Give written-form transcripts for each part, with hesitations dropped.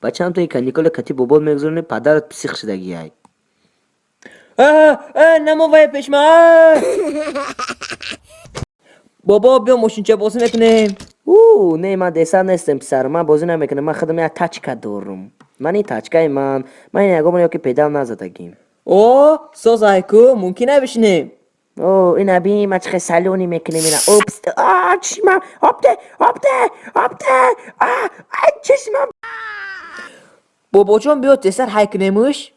Бачаам, ту ин каникула кати бобот мегузаронӣ, падарат псих шудагиай. Намовая пешма. Бобо, биё, мошинча бозӣ мекунем. У, не, ман деса нестем, писар, ман бозӣ намекунам, ман худам як тачка дорум. Ман ин тачкаи ман, ман ин ягон ёки педал назадагим. О, созай ку, мумкин набишинем. О, ина бин, ман чӣ хел салони мекунем ина. Опс, а, чишмам, опте, опте, опте, а, ай, чишмам. Бобоҷон, биё, тезтар ҳай кунемуш.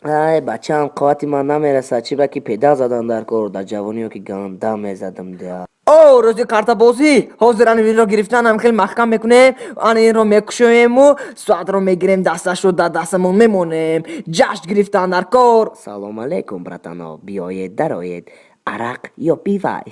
Ай, бачаам, қуввати ман намерасад, чӣ ба ки педал задан дар кор, дар ҷавониё ки ганда мезадам да. О, рӯзи картабозӣ. Ҳозир ани инро гирифтан хел маҳкам мекунем, ани инро мекушоему, соатро мегирем, дасташро дар дастамон мемонем. Ҷашн гирифтан дар кор. Салом алейкум, братано, биёед, дароед. Арақ ё пива?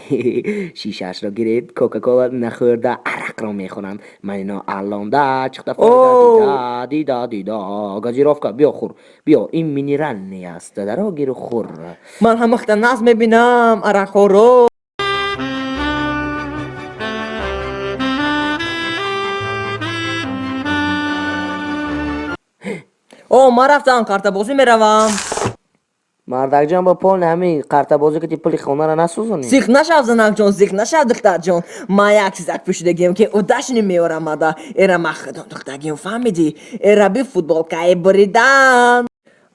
Шишаашро гиред, Кока-Кола нахӯрда арақро мехӯранд. Ман ино аллонда чиқта фоида дида, дида, дида. Газировка, биё хӯр. Биё, ин минеральный аст. Даро гиру хӯр. Ман ҳамахта наз мебинам арақҳоро. О, ман рафтам, картабозӣ меравам. Мардакҷон, бо полни ҳамин картабозӣ ки пули хонаро насӯзонӣ. Зиқ нашав, занакҷон, зиқ нашав, духтарҷон. Ман як чизак пӯшидагием, ки удашни меорамада. Эра ман худам духтагием, фаҳмидӣ? Эра би футболкаи буридан.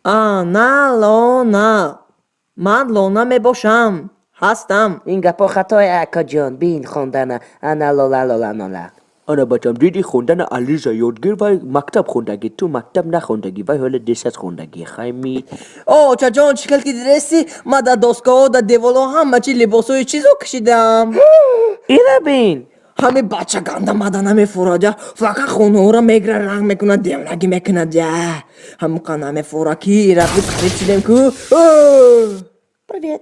Ана лона. Ман лона мебошам. Ҳастам. Ин гапҳо хатое, акаҷон, бин хондана. Ана лола лола нола. Ана бачам, диди, хондана Ализа ёдгир, вай мактаб хондагӣ, ту мактаб нахондагӣ, вай ҳола десять хондагӣ, хайми. О, очаҷон, чӣ хел ки диреси, ман дар доскаҳо, дар деволҳо ҳама чи либосҳои чизо кашидам. Ира бин. Ҳами бача ганда мада намефурад, я фақат хонаҳоро мегира, ранг мекунад, девонагӣ мекунад, я ҳамуқа намефура, ки ира бу қариб шудем ку. Привет.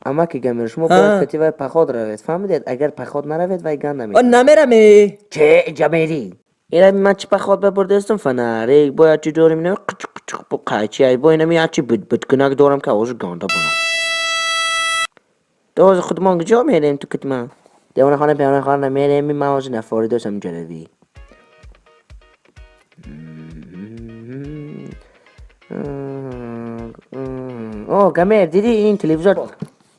Амаки Гамир, шумо бояд кати вай поход равед, фаҳмидед? Агар поход наравед, вай ганда мекунад. Намераме. Че, иҷа мерӣ? Ира ман чӣ поход бабурдастам, фонарик, бо як чи дорем, ина қичқ қичқ, бо қайчи, ай, бо инами як чи буд будкунак дорам, ки овози ганда бунам. То ҳозир худмон куҷо мерем ту китма? Девонахона, пиёнахона мерем, ман ҳозир нафоридосам ҷаравӣ. О, Гамер, дидӣ ин телевизор?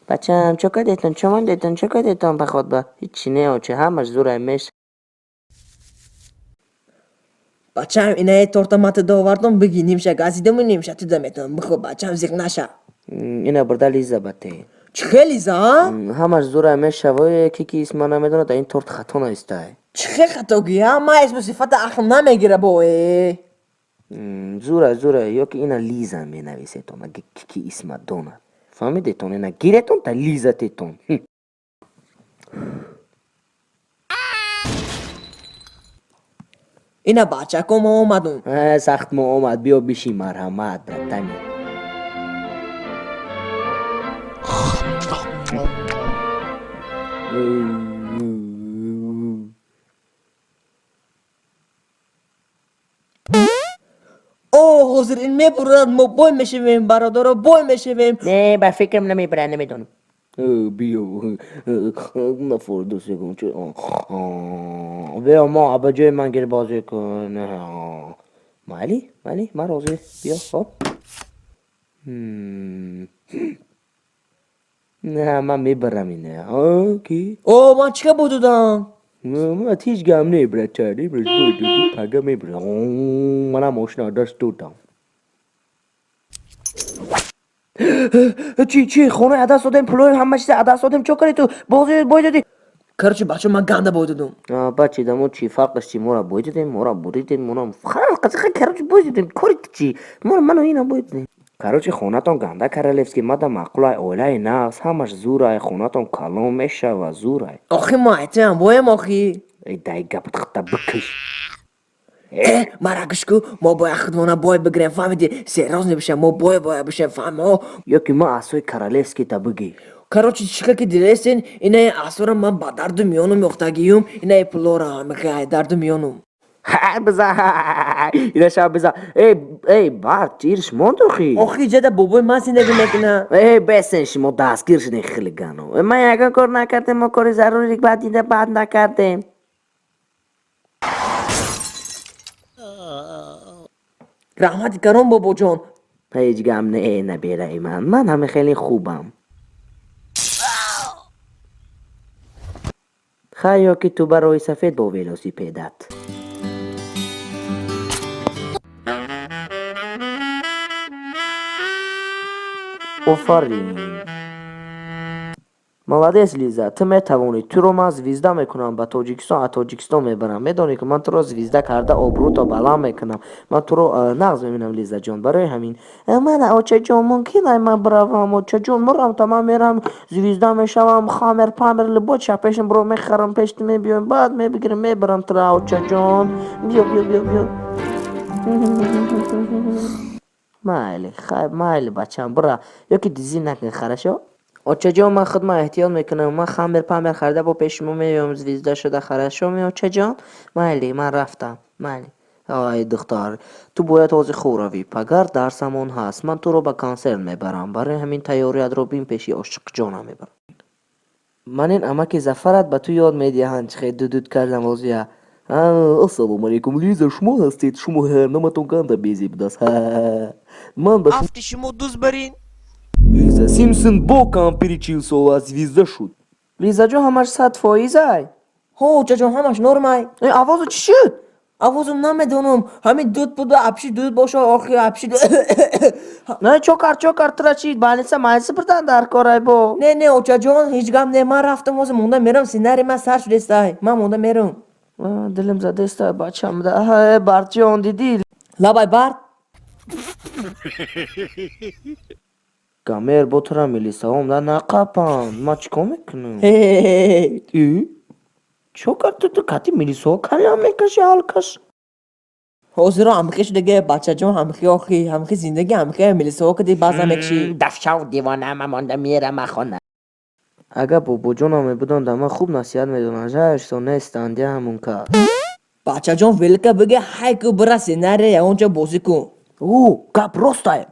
Бачаам, чо кардетон, чо мондетон, чо кардетон поход ба? Ҳичи не, оча, ҳамаш зурай меш. Бачаам, инаи торта ман туда овардам, биги, нимша газидаму, нимша туда метавон бихӯр, бачаам, зиқ наша. Ина бурда Лиза бате. Чӣ хел Лиза, а? Ҳамаш зурай мешавое, ки ки исма намедонад, ин торт хато наистай. Чӣ хел хатогӣ, а? Ман исму сифата ақл намегира бо э. Зура, зура, ё ки ина Лиза менависетон, аги ки ки исма донад. Фаҳмидетон, ина гиретон та Лиза тетон. Ина бачако, мо омадум. Сахт мо омад, биё бишин, марҳамат, братани. О, ҳозир ин мебурад, мо бой мешавем, бародаро, бой мешавем. Не, ба фикрам намебурад, намедонам. Биё, нафордос ягон чи. Биё, мо ба ҷои ман гир бозӣ кун. Майли, майли, ман розӣ. Биё, хоп. Не, ман мебарам ина. Ки? О, ман чӣ бой додам? Ман ҳеҷ гам не, братан, имрӯз бой додӣ, пага мебарам. Манам мошина даст додам. Чӣ, чӣ, хона аз даст додем, пулои ҳама чиза аз даст додем, чо кардӣ ту? Бозӣ бой додӣ? Короче, бачо, ман ганда бой додум. Бачи, дамо чӣ фарқаш чӣ? Мора бой додем, мора буридем, мора короче бой додем, кори ту чӣ? Мора ману ина бой додем. Короче, хонатон ганда королевский, мада маъқулай, оилаи нағз, ҳамаш зурай, хонатон калон мешава, зурай. Охи мо айтам боем, охи. Эй, дай гапат хата бикиш. Э, мара гӯш ку, мо бояд худмона бой бигирем, фаҳмидӣ? Серьёзно бишем, мо бой бояд бишем, фаҳмо? Ё ки ма асои королевский та бигӣ. Короче, чӣ хел ки дидестин, инаи асора ман ба дарду миёнум ёфтагиюм, инаи пулора михай дарду миёнум. Биза, ина шаб биза. Эй, эй, бард, ирш монд охи. Охи ҷада бобои ман зиндагӣ мекунад. Эй, бесен, шумо дастгир шудем, хелигано. Ман ягон кор накардем, мо кори зарури баъд дида баъд накардем. Раҳмати калон, бобоҷон. Ҳеҷ гап не, набераи ман. Ман ҳама хеле хубам. Хай, ё ки ту ба роҳи сафед бо велосипедат. Офарин. Молодец, Лиза, ту метавонӣ. Туро ман звезда мекунам ба Тоҷикистон, аз Тоҷикистон мебарам. Медонӣ, ки ман туро звезда карда обрӯто баланд мекунам. Ман туро нағз мебинам, Лизаҷон. Барои ҳамин. Мана, очаҷон, мумкин ай ман биравам, очаҷон, мурам та ман мерам, звезда мешавам, хамер памер любой ча пешам биро мехарам, пеш ту мебиём, баъд мебигирам, мебарам тура, очаҷон. Биё, биё, биё, биё. Майли, хай, майли, бачам, бира. Ё ки дизӣ накун, хорошо? Очаҷон, ман худман эҳтиёт мекунам. Ман хамер памер харида бо пеши шумо меоям, звезда шуда, хорошо ми, очаҷон? Майли, ман рафтам. Майли. Ай, духтар, ту бояд ҳозир хуб равӣ. Пагар дарсамон ҳаст. Ман туро ба консерт мебарам. Барои ҳамин тайёриятро бин, пеши ошиқҷонам мебарам. Ман ин амаки Зафарат ба ту ёд медиҳанд, чӣ хел дудуд кардам ҳозия. Ассалому алайкум, Лиза, шумо ҳастед? Шумо номатон ганда безеб будааст. Ман ба Афти шумо дуз барин. Лиза Симпсон бо кампири 40-сола звезда шуд. Лизаҷон, ҳамаш 100% ай. Ҳо, очаҷон, ҳамаш нормай. Э, авозу чӣ шуд? Авозум намедонам. Ҳамин дуд буда, апши дуд боша, охи апши. Не, чо кард, чо кард, тура чи больница майница бурдан дар кор ай бо? Не, не, очаҷон, ҳеҷ гап не. Ман рафтам, ҳозир монда мерам, сценарий ман сар шудестай. Ман монда мерам. Дилим задеста, бачам да. Бартҷон, дидӣ? Лабай, бард. Гамер, бо тура милисаом да нақапанд. Ман чӣ кор мекунам? Чо кард ту, ту кати милисаҳо калям мекаши, алкаш? Ҳозиро ҳамхи шудаге, бачаҷон, ҳамхи, охи ҳамхи зиндагӣ, ҳамхи милисаҳо кади баъзан мекшӣ. Дафшав, девона, ман монда мерам хона. Агар бобоҷонам мебуданд, да ман хуб насиҳат медоданд. Жаль, что нестанд, я ҳамун кас. Бачаҷон, велика биге, ҳай ку, бира сценария ягонҷо бозӣ кун. Ӯ гап ростае.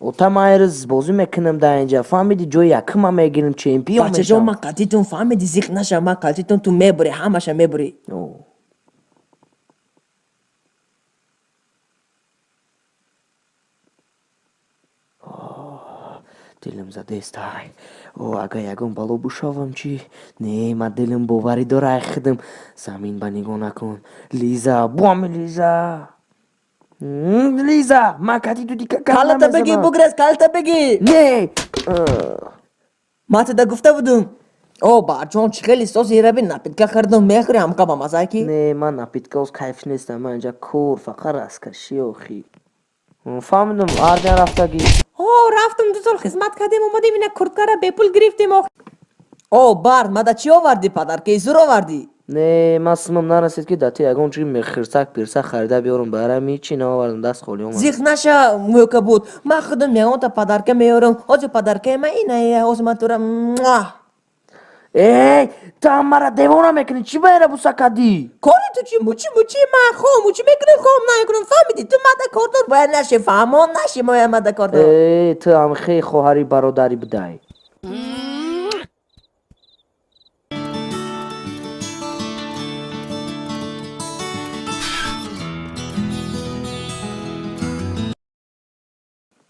Ота, ман ирӯз бозӣ мекунам дар инҷа, фаҳмиди, ҷои якума мегирам, чемпион Бачаҷон, мешавам. Ман қатитон, фаҳмиди, зиқ наша, ман қатитон, ту мебурӣ, ҳамаша мебурӣ. О. Дилам задестай. О, агар ягон бало бушавам чӣ? Не, ман дилам боварӣ дора ай худам. Замин ба нигоҳ накун. Лиза, буами Лиза. Лиза, ман кати ту дика гап Калата биги, намезанам. Бугрез, калата биги. Не. Ман туда гуфта будум. О, бачон, чӣ хеле сози раби напитка хӯрдам, мехӯри ҳамқа ба маззае ки? Не, ман напитка оз кайф нестам. Ман инҷа кор, фақат раскашӣ охи. Фаҳмидам, армия рафтагӣ. Ҳо, рафтам, 2 сол хизмат кардем, омадем, ина курткара бепул гирифтем ох. О, бард, мада чӣ овардӣ, падаркаи зур овардӣ? Не, ман сумам нарасид, ки да ту ягон чизи мехирсак пирсак харида биёрам. Барам ҳичи наовардам, даст холӣ омадам. Зиқ наша, мӯка буд. Ман худам ягонта падарка меёрам. Ҳозир падаркаи ман инае, ҳозир ман тура муа. Эй, ту ҳам мара девона мекунӣ, чӣ ба ира буса кардӣ? Кори ту чӣ? Мучи, мучи, ман хом мучи мекунам, хом намекунам, фаҳмидӣ? Ту мада кордор бояд наши, фаҳмон наши, моя мада кордор. Эй, ту ҳам хе хоҳари бародарӣ будай.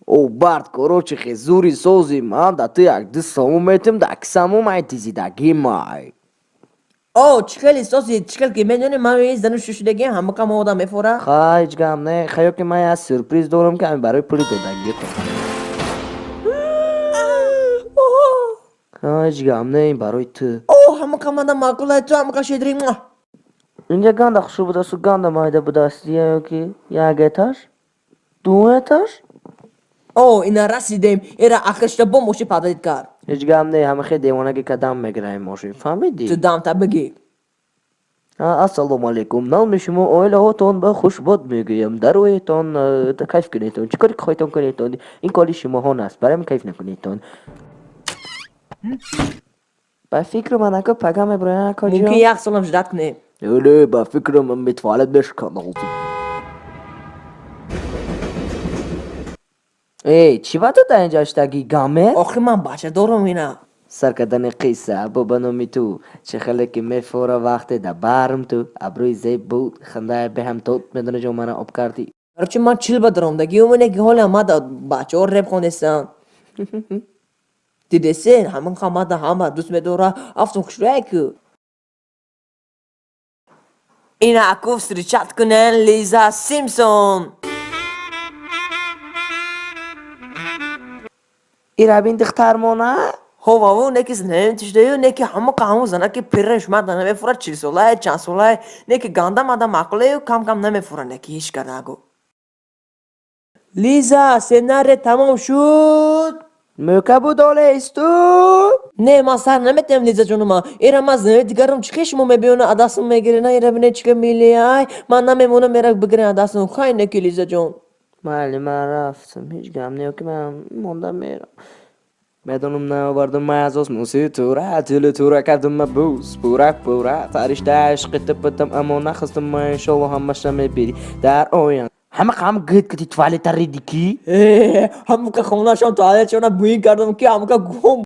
О, бард, короче, хезури сози, ман да ту як ду сомон метим, да кисамон май дизидагӣ май. О, чӣ хеле сози, чӣ хел ки медонӣ, ман зану шушудагиам, ҳамақа мо одам мефора. Хай, ҳеҷ гап не, хаё ки ман як сюрприз дорам, ки ҳамин барои пули додагиатон. Ҳеҷ гап не, ин барои ту. О, ҳамақа мада маъқулай, ту ҳамақа щедрый. Инҷа ганда хушрӯ будасту ганда майда будааст, ё ки як этаж, ду этаж. О, ина расидем, ира ахиршта бо мошин падарит кард. Ҳеҷ гап не, ҳама хе девонаги кадам мегира ин мошин, фаҳмидӣ? Ту дамта бигӣ. Ассалому алайкум, номи шумо, оилаҳотон ба хушбод мегӯям. Дароетон, кайф кунедтон, чӣ коре ки хоҳедтон кунедтон, ин кори шумоҳон аст, барои ҳамин кайф накунедтон. Ба фикру ман ако пага мебироян, акоҷон. Мумкин як солам ждать кунем. Не, ба фикрам ман метаваллад мешканам. Эй, чӣ ба ту дар инҷа иштагӣ, гамер? Охи ман бача дорам ина. Сар кардани қисса бо ба номи ту, чӣ хеле ки мефора вақте да барм ту, абрӯи зеб буд, хандаи беҳамтот, медони ҷон, мана об кардӣ. Короче, ман 40 ба даромдагиум, неки ҳоле мада бачаҳо реп хонестанд. Дидесен, ҳамин ҳамада ҳама дӯст медора, афтон хушрӯяй ку. Ина ку, встречать кунен Лиза Симпсон. Ира бин, духтармона. Ҳоваву, неки знаменитишдаю, неки ҳама ҳамун занаки пираш мада намефура, 40-солае, чандсолае, неки ганда мада маъқулаю, кам кам намефура, неки ҳеч ка нагу. Лиза, сценарий тамом шуд? Мӯка буд олесту. Не, ман сар наметиҳам, Лизаҷонума. Ира ман знаменит дигарам, чӣ хел шумо мебиёна, адастон мегирена? Ира бине, чӣ ка милиай, ман намемонам, ера бигирен адастон. Хай, неки, Лизаҷон. Майли, ман рафтам, ҳеҷ гап не, ки ман монда мерам. Медонам, наовардам ман аз осмон ситора, дили тура кардам ма бӯс пура пура. Фаришта ишқи ту будам, аммо нахостам ма. Иншолло, ҳамаша мебири дар оянд. Ҳама ҳам гид кити туалета риди ки. Ҳамука хонашон туалетшона буин кардам, ки ҳамука гум.